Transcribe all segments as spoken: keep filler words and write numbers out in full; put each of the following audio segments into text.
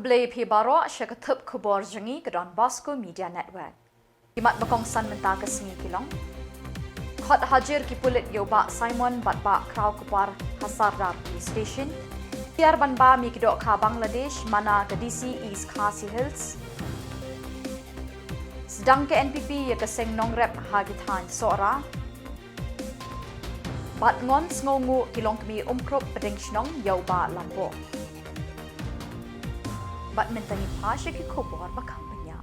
Khublei phi baroh sha ka thup khubor jong ngi ka Don Bosco Media Network. Ki mat ba kongsan mynta ka sngi ki long: Khot hajir ki pulit ïa u Bah Simon bad Bah Kraw Kupar ha Sardar Police Station. Tiar ban bam ïa ki dohkha Bangladesh man la ka D C East Khasi Hills. Sdang ka N P P ïa ka seng nongrep ha ki thaiñ Sohra. Bad ngon sngewnguh ki longkmie Umkrup Pdeng Shnong ïa u Bah Lamboh. Bad mynta ngin phai sha ki khubor ba kham bniah.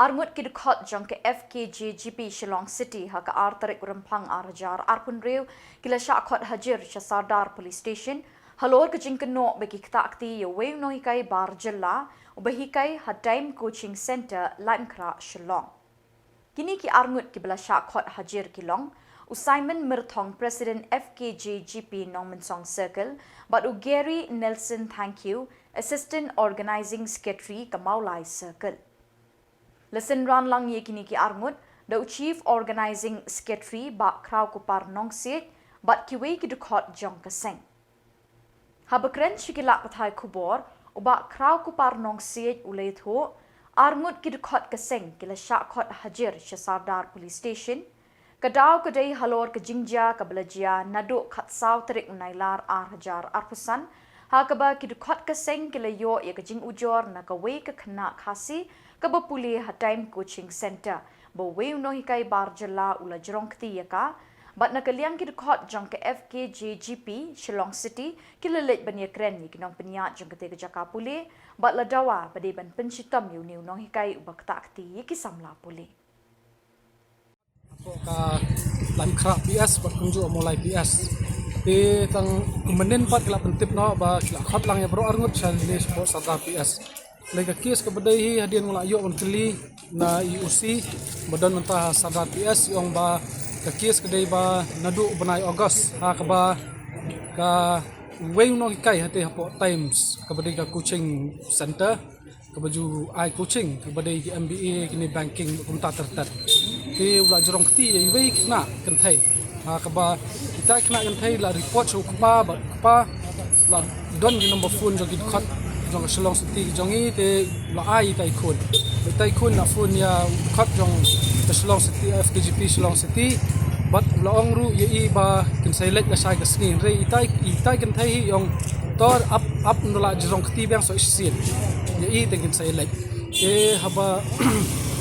Arngut ki dkhot jong ka F K J G P Shillong City ha ka ar tarik Rymphang ar hajar arphew hynriew ki la shah khot hajir sha Sardar Police Station halor ka jingkynnoh ba ki ktah kti ïa uwei u nonghikai bar jylla uba hikai ha Time Coaching Centre, Laitumkhrah, Shillong. Kine ki arngut kiba la shah khot hajir ki long u Simon Myrthong, President F K J G P Nongmynsong Circle, bad u Gary Nelson Thangkhiew, Assistant Organising Secretary ka Mawlai Circle. La synran lang ïa kine ki arngut da u Chief Organising Secretary Bah Kraw Kupar Nongsiej bad kiwei ki dkhot jong ka seng. Haba kren sha ki lad pathai khubor, u Bah Kraw Kupar Nongsiej u la ïathuh, arngut ki dkhot ka seng ki la shah khot hajir sha Sardar Police Station. Ka daw ka dei halor ka jingjia kaba la jia naduh khatsaw tarik u Nailar ar hajar arphew san, ha kaba ki dkhot ka seng ki la ïoh ïa ka jingujor na kawei ka khynnah Khasi kaba pule ha Time Coaching Centre, ba uwei u nonghikai bar jylla u la jrong kti ïa ka. Bad na ka liang ki dkhot jong ka F K J G P Shillong City ki la leit ban ïakren ïa ki nongpynïaid jong kata ka jaka pule bad la dawa ba dei ban pynshitom ïa une u nonghikai uba ktah kti ïa ki samla pule. Ka Laitumkhrah P S bad kumjuh Mawlai P S. Te tang mynnin pat ki la pyntip noh ba ki la khot lang ïa baroh arngut sha ne shapoh Sardar P S. Lei ka kes kaba dei hi hadien nga la ïoh ban kylli na i O C ba don mynta ha Sardar P S, i ong ba ka kes ka dei ba naduh u bnai August ha kaba ka uwei u nonghikai hate hapoh Times kaba dei ka coaching centre, kaba ju ai coaching, kaba dei ki M B A, kine banking, kumta ter ter. Te u la jrong kti ïa iwei khynnah kynthei. Ha kaba kita khynnah kynthei la report sha u kpa, bad u kpa la don ki number phone jong ki dkhot jong ka Shillong City jong i, te u la ai ita i khun. Ita i khun la phone ïa u dkhot jong ka Shillong City, F K J P Shillong City. Bad u la ong ruh ïa i ba kin sa ïaleit lashai ka sngi. Hynrei ita i, ita i kynthei hi i ong, to ap, ap, ynda la jrong kti biang sa shisien ïa i te kin sa ïaleit. Te haba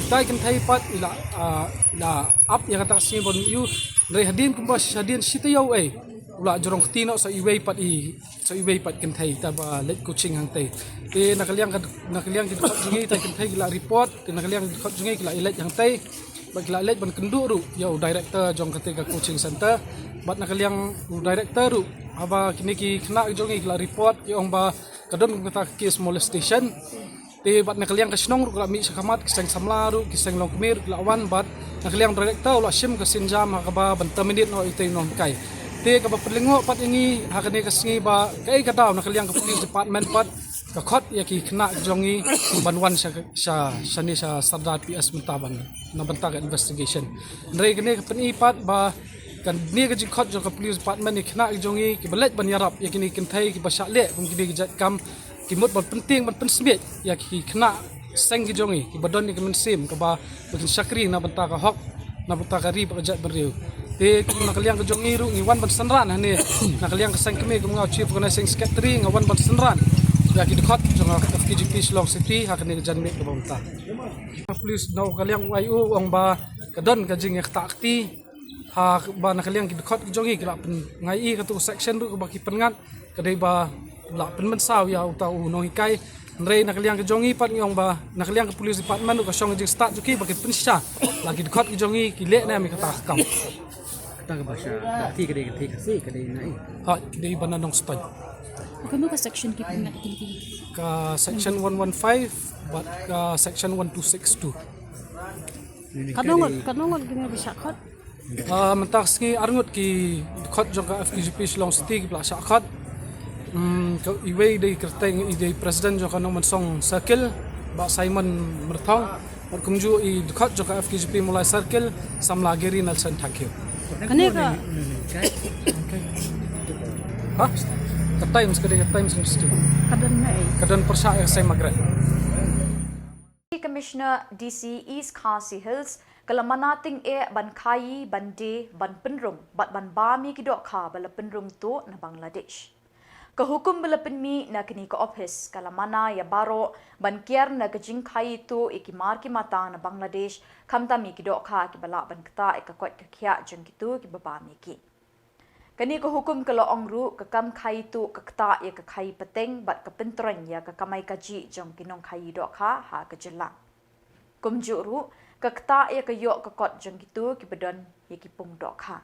ita i kynthei pat i la, ah, i la ap ïa kata ka sngi ban ïoh. Hynrei hadien kumba hadien shi taïew ei, u la jrong kti noh sa iwei pat i, sa iwei pat kynthei, ita ba leit coaching hangtei. Te na ka liang ka, na ka liang ki dkhot jong i, ita i kynthei ki la report, te na ka liang ki dkhot jong i ki la ïaleit hangtei. Bad ki la leit ban kynduh ruh ïa u director jong kata ka coaching centre. Bad na ka liang u director ruh, haba kine ki khynnah jong i ki la report, ki ong ba ka don kum kata ka case molestation. Te bad na ka liang ka shnong ruh ka la mih sha khmat, ki seng samla ruh, ki seng longkmie ruh ki la wan, bad na ka liang director u la shim ka sienjam ha kaba ban terminate noh ita i nonghikai. Te kaba pynlyngngoh pat ïa ngi ha kane ka sngi ba kaei ka daw na ka liang ka police department pat ka khot ïa ki khynnah jong i ban wan sha, sha, shane sha Sardar P S mynta ban, na bynta ka investigation. Hynrei kane ka pyni pat ba kane ka jingkhot jong ka police department ïa ki khynnah jong i kiba leit ban ïarap ïa kine ki kynthei kiba shah leh kum kine ki jait kam, ki mut ban pyntieng ban pynsmiej ïa ki khynnah seng ki jong i kiba don ïa ka mynsiem kaba ba kin shakri na bynta ka hok, na bynta ka ri bad ka jaitbynriew. Te kum na ka liang ka jong i ruh ngi wan ban synran hangne, na ka liang ka seng kmie kum nga u Chief Organising Secretary nga wan ban synran ïa ki dkhot jong ka F K J P Shillong City ha kane ka janmiet kaba mynta. Ka police na ka liang u I O u ong ba ka don ka jingïaktah kti, ha ba na ka liang ki dkhot ki jong i ki la pyn, nga i katu section ruh kaba ki pynngat ka dei ba la pynmynsaw ïa uta u nonghikai. Hynrei na ka liang ka jong i pat ngi ong ba na ka liang ka police department ruh ka shong ka jingstad jong ki ba ki pynshisha la ki dkhot ki jong i ki leh ne em ïa kata ka kam. Kata ka ba shah kti ka dei, kti ka si ka dei na i. Ha, ka dei ba na Nongstoiñ. Kano ka section ki pynngat ki, ki? Ka section one one five bad ka section one two six two. Kano ngut, kano ngut kine ba shah khot? Ah, mynta ka sngi arngut ki dkhot jong ka F K J P Shillong City ki ba la shah khot. Hmm, ka iwei dei kyrteng, i dei president jong ka Nongmynsong Circle, Bah Simon Myrthong. Bad kumjuh i dkhot jong ka F K J P Mawlai Circle, samla Gary Nelson Thangkhiew. Kane ka Ha? Ka Times, ka dei ka Times Institute. Ka don na ei? Ka don pyrshah ïa ka Saint Margaret. Commissioner D C East Khasi Hills ka la mana tyngeh ban khaïi, ban die, ban pynrung bad ban bam ïa ki dohkha ba la pynrung tuh na Bangladesh. Ka hukum ba la pynmih na kane ka ophis ka la mana ïa baroh ban kiar na ka jingkhaïi tuh ïa ki mar ki mata na Bangladesh, khamtam ïa ki dohkha kiba lah ban ktah ïa ka koit ka khiah jong kito kiba bam ïa ki. Kane ka hukum ka la ong ruh ka kam khaïi tuh ka ktah ïa ka khaïi pateng bad ka pyntroiñ ïa ka kamai kajih jong ki nongkhaïi dohkha ha ka jylla. Kumjuh ruh ka ktah ïa ka ïoh ka kot jong kito kiba don ïa ki pung dohkha.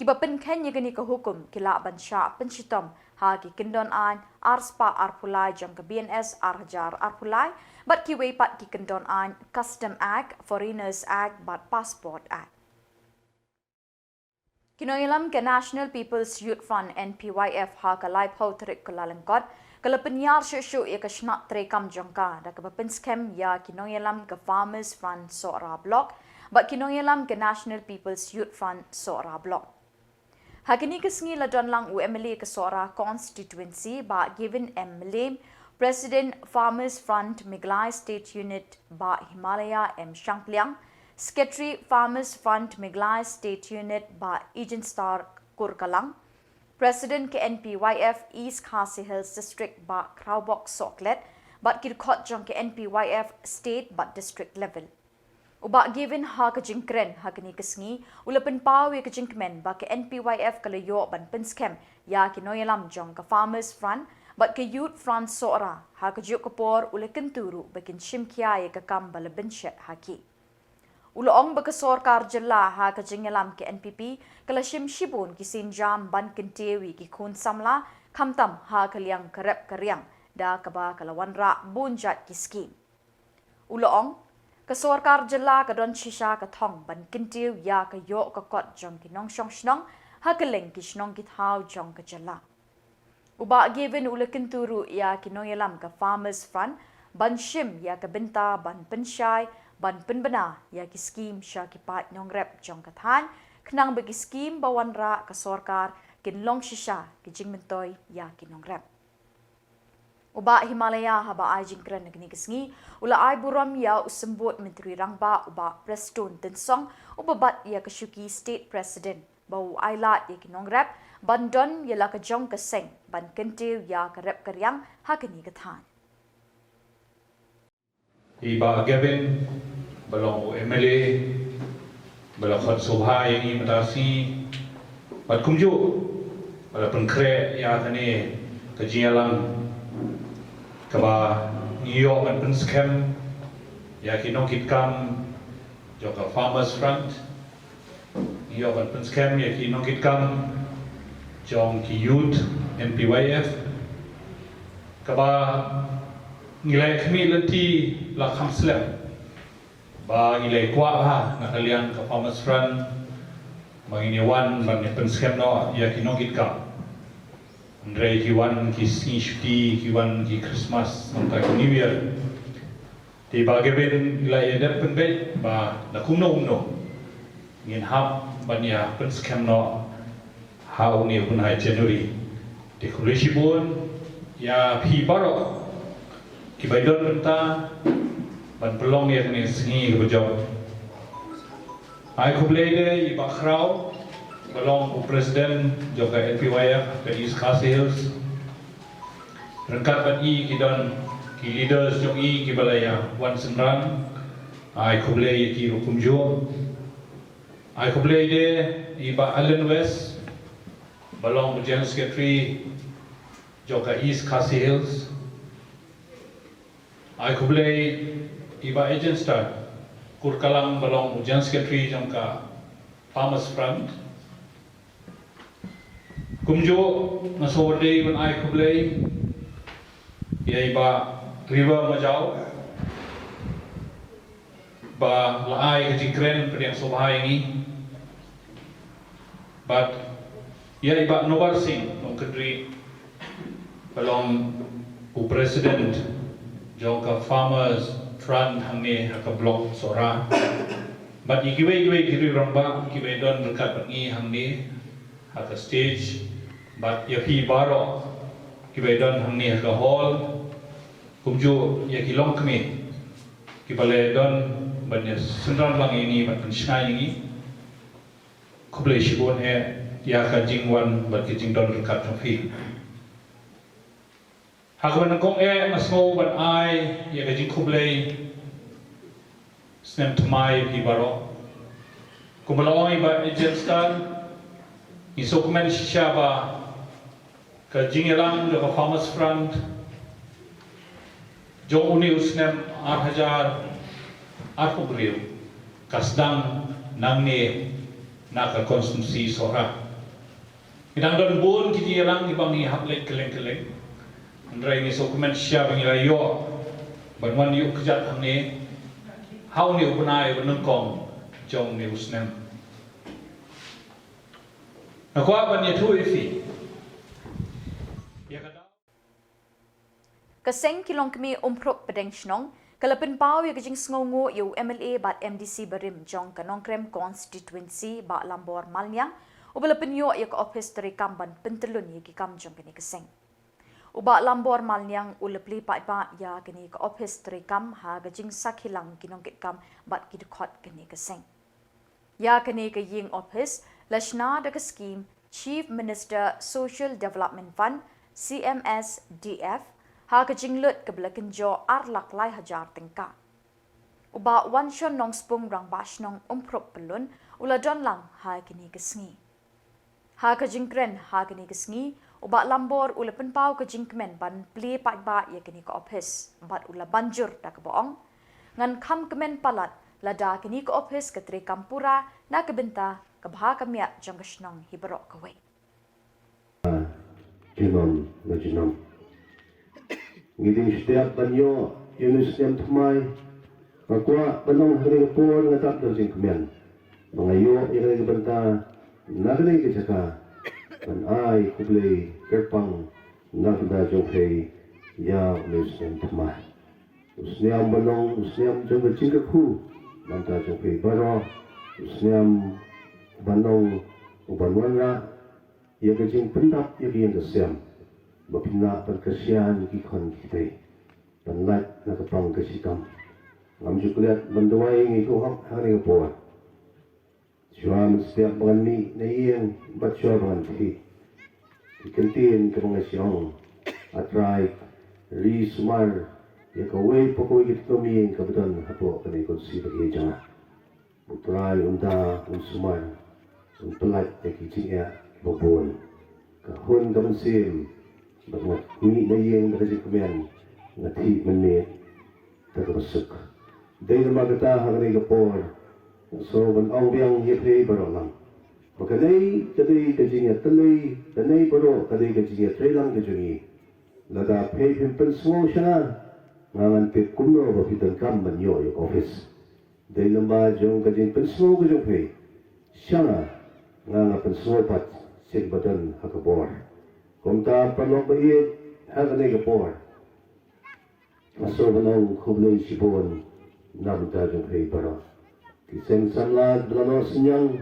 Kiba pynkheiñ ïa kane ka hukum ki lah ban shah pynshitom ha ki kyndon aiñ arspah arphew lai jong ka B N S ar hajar arphew lai bad kiwei pat ki kyndon aiñ Custom Act, Foreigners Act bad Passport Act. Ki nongïalam ka National People's Youth Front, N P Y F, ha ka laiphew tarik Kyllalyngkot ka la pynïar shuh shuh ïa ka shnat treikam jong ka da kaba pynskhem ïa ki nongïalam ka Farmers Front Sohra Block bad ki nongïalam ka National People's Youth Front Sohra Block. Ha kane ka sngi la don lang u M L A ka Sohra Constituency, Bah Gavin M Mylliem, President Farmers Front Meghalaya State Unit, Bah Himalaya M Shangpliang, Secretary Farmers Front Meghalaya State Unit, Bah Eugene Star Kurkalang, President ka N P Y F East Khasi Hills District, Bah Khrawbok Sohklet, bad ki dkhot jong ka N P Y F State bad District level. U Bah Gavin ha ka jingkren ha kane ka sngi u la pynpaw ïa ka jingkmen ba ka N P Y F ka la ïoh ban pynskhem ïa ki nongïalam jong ka Farmers Front bad ka Youth Front Sohra, ha kajuh ka por u la kyntu ruh ba kin shim khia ïa ka kam ba la bynshet ha ki. U la ong ba ka sorkar jylla ha ka jingïalam ka N P P ka la shim shibun ki sienjam ban kyntiew ïa ki khun samla, khamtam ha ka liang ka rep ka riang, da kaba ka la wanrah bun jait ki skhim. U la ong, ka sorkar jylla ka don shisha ka thong ban kyntiew ïa ka ïoh ka kot jong ki nongshong shnong ha kylleng ki shnong ki thaw jong ka jylla. U Bah Gavin u la kyntu ruh ïa ki nongïalam ka Farmers Front ban shim ïa ka bynta ban pynshai, ban pynbna ïa ki skhim sha ki paid nongrep jong ka thaiñ, khnang ba ki skhim ba wanrah ka sorkar kin long shisha ki jingmyntoi ïa ki nongrep. U Bah Himalaya haba ai jingkren ha kane ka sngi u la ai burom ïa u Symbud Myntri Rangbah u Bah Prestone Tynsong uba bat ïa ka shuki State President ba u ailad ïa ki nongrep ban don ïa la ka jong ka seng ban kyntiew ïa ka rep ka riang ha kane ka thaiñ. I Bah Gavin ba long u M L A ba la khot sngewbha ïa ngi mynta ka sngi bad kumjuh ba la pynkhreh ïa kane ka jingïalang kaba ngi ïoh ban pynskhem ïa ki nongkitkam jong ka Farmers Front. Ngi ïoh ban pynskhem ïa ki nongkitkam jong ki youth N P Y F kaba ngi la khmih lynti la kham slem ba ngi la kwah ha na ka liang ka Farmers Front ba ngin ïa wan ban ïa pynskhem noh ïa ki nongkitkam. Hynrei ki wan ki sngi shuti, ki wan ki Christmas, mynta ki New Year. Te Bah Gavin la ïa dep pynbeit ba da kumno kumno ngin hap ban ïa pynskhem noh ha une u bnai January. Te khublei shibun ïa phi baroh kiba ïadon bynta ban pynlong ïa kane ka sngi kaba jop. Ai khublei de i Bah Khraw ba long u president jong ka N P Y F ka East Khasi Hills. Ryngkat bad i ki don ki leaders jong i kiba la ïa wan synran. Ai khublei ïa ki ruh kumjuh. Ai khublei de i Bah Allen West ba long u General Secretary jong ka East Khasi Hills. Ai khublei i Bah Eugene Star Kurkalang ba long u General Secretary jong ka Farmers Front. Kumjuh nga sngewdei ban ai khublei ïa i Bah River Majaw ba la ai ka jingkren pdiang sngewbha ïa ngi. Bad ïa i Bah Nobar Singh Nongkyndri ba long u president jong ka Farmers Front hangne ha ka block Sohra. Bad ïa kiwei kiwei ki riew rangbah kiba ïadon ryngkat bad ngi hangne ha ka stage. Bad ïa phi baroh kiba don hangne ha ka hall, kumjuh ïa ki longkmie kiba la don ban ïa synran lang ïa ngi bad pynshngaiñ ïa ngi. Khublei shibun eh ïa ka jingwan bad ka jingdon ryngkat jong phi. Ha kaba nyngkong eh nga sngew ban ai ïa ka jingkhublei snem thymmai ïa phi baroh. Kumba la ong i Bah Ejenstar, ngi sngewkmen shisha ba ka jingïalang jong ka Farmers Front jong une u snem ar hajar arphew hynriew ka sdang nangne na ka constituency Sohra. Ngi dang don bun ki jingïalang kiba ngi hap leit kylleng kylleng. Hynrei ngi sngewkmen shisha ba ngi la ïoh ban wan ïuh kjat hangne ha une u bnai ba nyngkong jong une u snem. Nga kwah ban ïathuh ïa phi ïa ka daw. Ka seng ki longkmie Umphrup Pdeng Shnong ka la pynpaw ïa ka jingsngewnguh ïa u M L A bad M D C barim jong ka Nongkrem Constituency, Bah Lambor Malniang, uba la pynïoh ïa ka ophis treikam ban pyntyllun ïa ki kam jong kane ka seng. U Bah Lambor Malniang u la plie paidbah ïa kane ka ophis treikam ha ka jingsakhi lang ki nongkitkam bad ki dkhot kane ka seng. Ïa kane ka ïing ophis la shna da ka skhim Chief Minister Social Development Fund, C M S D F, ha ka jinglut kaba la kynjoh ar lak lai hajar tyngka. U Bah Wanshon Nongspung, Rangbah Shnong Umphrup Pyllun, u la don lang ha kane ka sngi. Ha ka jingkren ha kane ka sngi, u Bah Lambor u la pynpaw ka jingkmen ban plie paidbah ïa kane ka ophis bad u la ban jur da kaba ong, ngan kham kmen palat lada kane ka ophis ka treikam pura na ka bynta ka bha ka miat jong ka shnong hi baroh kawei. Junom na junom. Ngi dang shah ban ïoh ïa une u snem thymmai. Nga kwah ban ong ha kane ka por nga dap da jingkmen ba nga ïoh ïa kane ka bynta na kane ka jaka ban ai khublei kyrpang na ka bynta jong phi ïa une u snem thymmai. U snem ba long u snem jong ka jingkyrkhu na ka bynta jong phi baroh. U snem ba long u ban wanrah ïa ka jingpyndap ïa ka ïing ka sem ba phin lah ban kyrshan ïa ki khun ki kti ban lait na ka pang ka shitom. Ngam ju klet ban duwai, ngi ïoh hok ha kane ka por. Shuwa mynstep ba ngan mih na ïing bad shuwa ba ngan khih, ki kyntien kaba nga shong, A Trai, ri sumar ïa kawei pa kawei ka tnum ïing kaba don hapoh kane ka constituency jong nga. U Trai un da un sumar, un pyllait ïa ki jingeh kiba bun. Ka hun ka mynsiem ba nga mih na ïing da ka jingkmen, nga khih mynmiet da kaba suk. Dei namar kata ha kane ka por nga sngew ban ong biang ïa phi baroh lang ba kane ka dei ka jingïatylli, kane baroh ka dei ka jingïatreilang ka jong ngi. Lada phi phim pynsngew sha nga, nga ngan tip kumno ba phi donkam ban ïoh ïa ka ophis. Dei lyngba jong ka jingpynsngew ka jong phi sha nga, nga nga pynsngew pat sha kiba don ha ka bor. Kumta paralok ba ïeit, ha kane ka por nga sngew ban ong khublei shibun na ka bynta jong phi baroh. Ki seng samla ba la noh synñiang,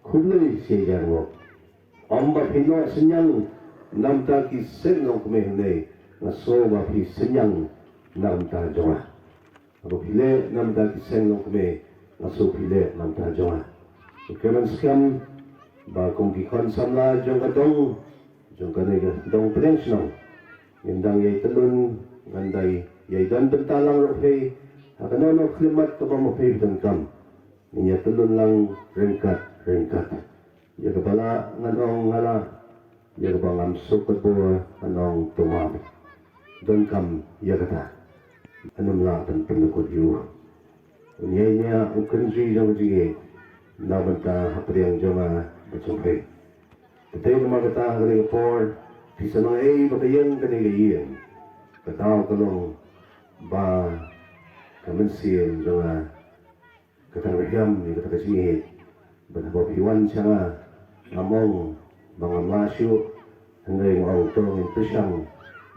khublei shi hajar nguh. Ym ba phi noh synñiang na ka bynta ki seng longkmie hangne, nga sngew ba phi synñiang na ka bynta jong nga. Haba phi leh na ka bynta ki seng longkmie, nga sngew phi leh na ka bynta jong nga. Te kyrmen skhem ba kum ki khun samla jong ka dong, jong kane ka dong Pdeng Shnong, ngin dang ïai tyllun, ngan dang ïai don bynta lang ruh phi ha kano kano ka khyllipmat kaba ma phi phi donkam. Ngin ïa tyllun lang ryngkat ryngkat. Ïa kaba lah ngan ong nga lah, ïa kaba ngam suk ka bor ngan ong to map. Donkam ïa kata. Ngan ym lah ban pyndukut ïa u. Un ïai ñiah u kynjri jong ka jingïeit na ka bynta hapdeng jong nga bad jong phi. Te dei namar kata ha kane ka por phi sa nang ei ba ka ïeng kane ka ïeng. Ka daw ka long ba ka mynsiem jong nga ka dang rhiam ïa kata ka jingïeit. Bad haba phi wan sha nga, ngam ong ba ngam lah shuh, hynrei nga ong to ngin pyrshang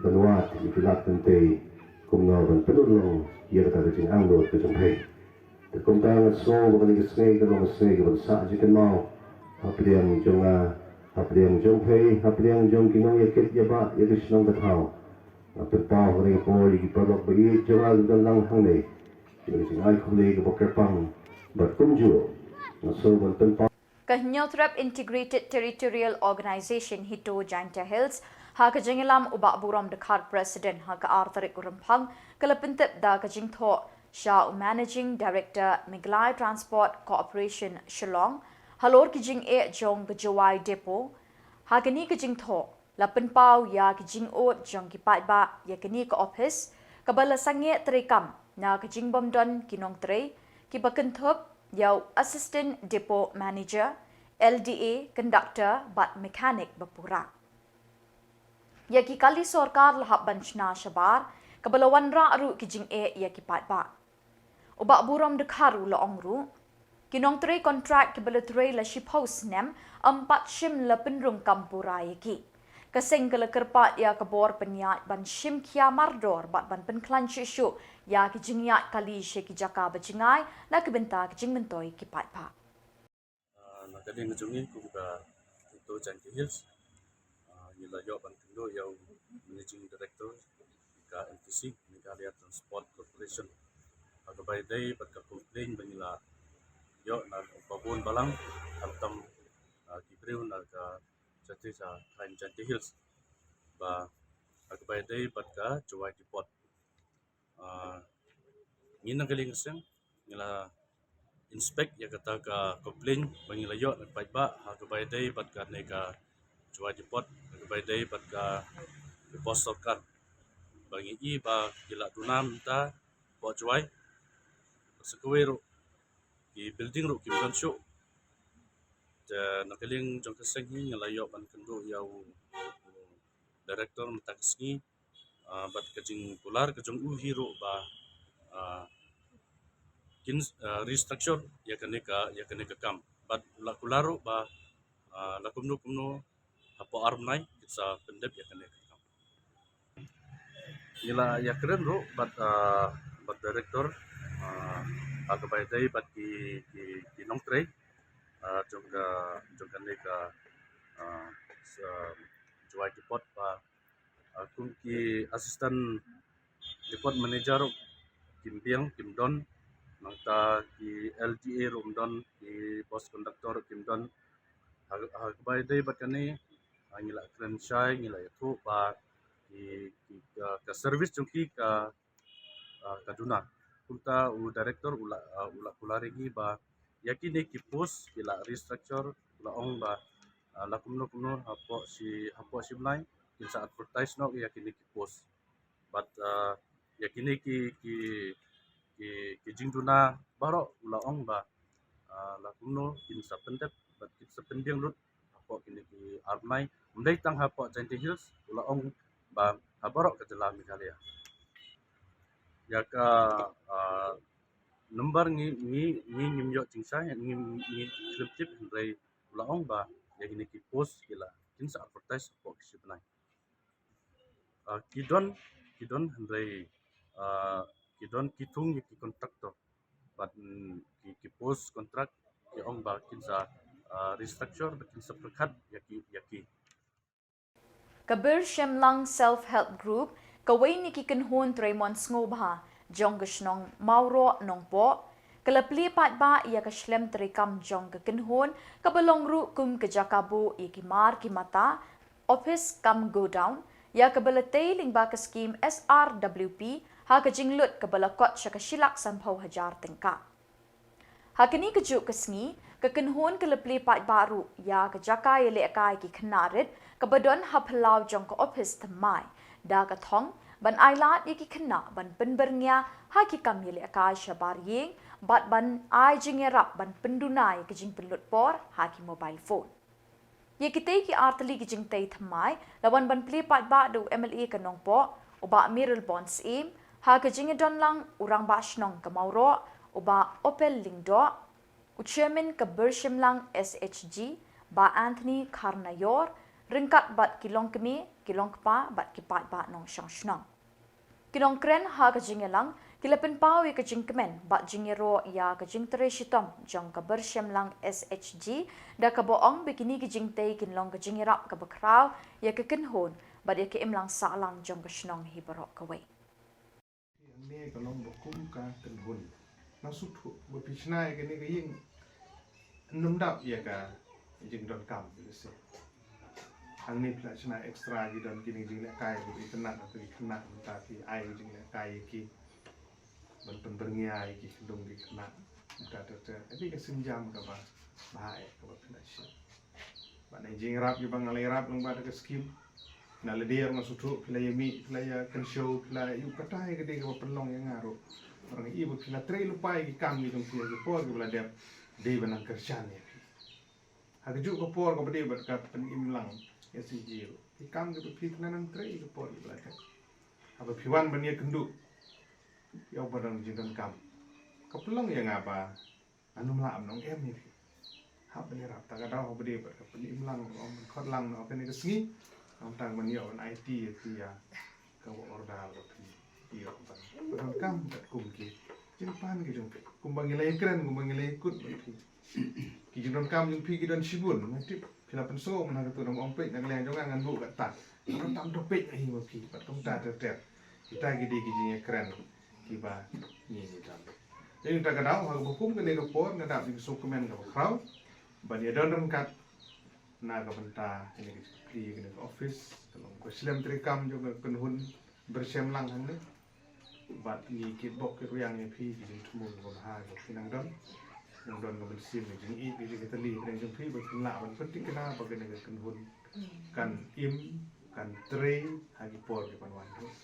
ban wad ïa ki lad kyntien kumno ban pynurlong ïa kata ka jingangnud ka jong phi. Te kumta nga sngew ba kane ka sngi ka long ka sngi kaban sah jingkynmaw hapdeng jong nga Hapdeng jong phi, hapdeng jong ki nongïakit ïabah ïa ka shnong ka thaw, nga pynpaw ha kane ka por ïa ki paralok ba ïeit jong nga ba don lang hangne ïa ka jingai khublei kaba kyrpang bad kumjuh nga sngewbha ban pynpaw. Ka Hynñiewtrep Integrated Territorial Organization HITO Jaintia Hills, ha ka jingïalam u Bah Burom Dkhar, President, ha ka ar tarik u Rymphang, ka la pyntip da ka jingthoh sha u Managing Director Meghalaya Transport Corporation Shillong halor ki jingeh jong ka Jowai Depot. Ha kane ka jingthoh la pynpaw ïa ki jingud jong ki paidbah ïa kane ka ophis kaba la sangeh treikam na ka jingbymdon ki nongtrei kiba kynthup ïa u Assistant Depot Manager, L D A, conductor bad mechanic ba pura. Ïa ki kali sorkar la hap ban shna shabar, kaba la wanrah ruh ki jingeh ïa ki paidbah. U Bah Burom Dkhar u la ong ruh, ki nongtrei kontrak kiba la trei la shiphew snem ym pat shym la pynrung kam pura ïa ki. Ka seng ka la kyrpad ïa ka bor pynïaid ban shim khia mardor bad ban pynkhlaiñ shuh shuh ïa ki jingïaid kali sha ki jaka ba jngai na ka bynta ka jingmyntoi ki paidbah. Ah, na ka liang jong ngi kum ka HITO Jaintia Hills, ah, ngi la ïoh ban kynduh ïa u Managing Director ka M T C, Meghalaya Transport Corporation, ha kaba ïadei bad ka complaint ba ngi la ïoh na ka bun balang, khamtam, ah, ki briew na ka jaiti jong ka Jaintia Hills, ba ha kaba ïadei bad ka Jowai Depot. Ah, ngi na ka liang ka seng ngi la inspect ïa kata ka complaint ba ngi la ïoh na paidbah ha kaba ïadei bad kane ka Jowai Depot, ha kaba ïadei bad ka, ka bos sorkar ba ngi i ba ki la duna mynta hapoh Jowai. Sa kawei ruh ki building ruh kim don shuh. Te na ka liang jong ka seng hi ngi la ïoh ban kynduh ïa u, u director mynta ka sngi, ah, bad ka jingkular ka jong u hi ruh ba, ah, kin, ah, restructure ïa kane ka, ïa kane ka kam. Bad u la kular ruh ba, ah, la kumno kumno hapoh ar bnai kin sa pyndep ïa kane ka kam. Ngi la ïakren ruh bad, ah, bad director, ah, ha kaba ïadei bad ki, ki, ki nongtrei, ah, jong ka, jong kane ka, ah, sa, Jowai Depot ba, ah, kum ki assistant depot manager ruh kim biang, kim don, nangta ki L D A ruh kim don, ki bos conductor ruh kim don. Ha, ha kaba ïadei bad kane, ah, ngi la kren shai, ngi la ïathuh ba ki, ki, ka, ka service jong ki ka, ah, ka duna. Kumta u director u la, ah, u la kular ïa ngi ba ïa kine ki post ki la restructure, u la ong ba, ah, la kumno kumno hapoh shi, hapoh shi bnai kin sa advertise noh ïa kine ki post. Bad, ah, ïa kine ki, ki, ki, ki jingduna baroh u la ong ba, ah, la kumno kin sa pyndep bad kin sa pynbiang lut hapoh kine ki ar bnai. Ym dei tang hapoh Jaintia Hills, u la ong ba ha baroh ka jylla Meghalaya. Ïa ka, ah, number ngi, ngi, ngi ngim ïoh jingshai, ngi, ngi khlem tip, hynrei u la ong ba ïa kine ki post ki la, kin sa advertise hapoh ki shi bnai. Ah, ki don, ki don hynrei, ah, ki don ki thung ïa ki contractor. Bad, mm, ki, ki post contract ki ong ba kin sa, ah, restructure, ba kin sa pyrkhat ïa ki, ïa ki. Ka Bir Shemlang Self Help Group, kawei na ki kynhun treimon sngewbha jong ka shnong Mawroh Nongpoh, ka la plie paidbah ïa ka shlem treikam jong ka kynhun kaba long ruh kum ka jaka buh ïa ki mar ki mata, office cum godown, ïa kaba la tei lyngba ka skim S R W P ha ka jinglut kaba la kot sha ka shi lak sanphew hajar tyngka. Ha kane kajuh ka sngi, ka kynhun ka la plie paidbah ruh ïa ka jaka ïalehkai ki khynnah rit kaba don ha phyllaw jong ka ophis thymmai, da ka thong ban ailad ïa ki khynnah ban pynbyrngia ha ki kam ïalehkai shabar ïing bad ban ai jingïarap ban pynduna ïa ka jingpynlut por ha ki mobile phone. Ïa kitei ki artylli ki jingtei thymmai la wan ban plie paidbah da u M L A ka Nongpoh, u Bah Mayralborn Syiem, ha ka jingïadon lang u Rangbah Shnong ka Mawroh, u Bah Opel Lyngdoh, u Chairman ka Bir Shemlang S H G, Bah Anthony Kharnaior, ryngkat bad ki longkmie, ki longkpa bad ki paidbah nongshong shnong. Ki nongkren ha ka jingïalang Ki la pynpaw ïa ka jingkmen bad jingïaroh ïa ka jingtrei shitom jong ka Byrshemlang S H G da kaba ong ba kine ki jingtei kin long ka jingïarap kaba khraw ïa ka kynhun bad ïa ka imlang sahlang jong ka shnong hi baroh kawei. Hangne ka long ba kum ka kynhun, nga sngewthuh ba phi shna ïa kane ka ïing nym dap ïa ka jingdonkam, ïa ka se. Hangne phi la shna extra, ki don kine ki jinglehkai ba phi khynnah, ba phi khynnah mynta phi ai ki jinglehkai ïa ki ban pynbyrngia ïa ki khyndew ki khynnah mynta ter ter. Ïa ka sienjam kaba bha eh kaba phi la shim. Bad na jingïarap ïa ba nga la ïarap lyngba da ka skim. Na lade ruh nga sngewthuh phi la ïa mih, phi la ïa kynshew, phi la ïa kata ïa ka dei kaba pynlong ïa nga ruh. Ba nga i ba phi la trei lypa ïa ki kam ki jong phi ha ki por kiba la dep, dei ba nang kyrshan ïa phi. Ha kajuh ka por kaba dei bad ka Pynimlang S H G ruh, ki kam kiba phi la nang trei ha ki por kiba la dep. Haba phi wan ban ïa kynduh ïa uba don jingdonkam, ka pynlong ïa nga ba ngan ym lah ban ong em ïa phi. Hap ban ïarap, ta ka daw haba dei bad ka Pynimlang, ong ban khot lang na kane ka sngi. Ong tang ban ïoh ban aiti ïa phi ïa ka work order ba phi ïoh ban, ban donkam bad kum ki jingpan ki jong phi. Kumba ngi la ïakren, kumba ngi la ïakut bad phi. Ki jingdonkam jong phi ki don shibun, nga tip phi la pynsngew mynta, katu dang ong peit na ka liang jong nga, ngan buh kata. Ngan tam to peit hi ma phi bad kumta ter ter. Kita ki dei ki jingïakren kiba ngi ngi don. Dei na kata ka daw, ha kaba kum kane ka por, nga dap ïa ka sngewkmen kaba khraw ban ïa don ryngkat na ka bynta kane ka jingplie kane ka office, ka long ka shlem treikam jong ka kynhun Byrshemlang hangne. Bad ngi kitbok kitrwiang ïa phi ki jingthmu kiba bha kiba phi nang don. Nang don ka mynsiem ka jingïeit ka jingkitkhlieh pdeng jong phi ba phin lah ban pynthikna ba kane ka kynhun kan im, kan trei ha ki por ki ban wan ruh.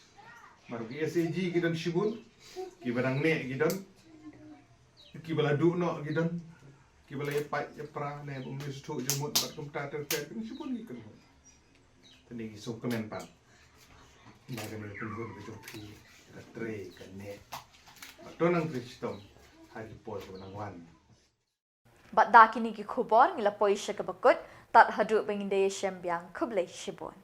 Mar ki S H G ki don shibun, kiba dang neh ki don, kiba la duh noh ki don, kiba la ïa pait ïa pra ne ba ym ïa sngewthuh jingmut bad kumta ter ter ki don shibun ki kynhun. Te ngi sngewkmen pat ba kane ka kynhun ka jong phi ka trei ka neh bad to nang trei shitom ha ki por kiba nang wan. Bad da kine ki khubor ngi la poi sha kaba kut, tad haduh ba ngin da ïashem biang, khublei shibun.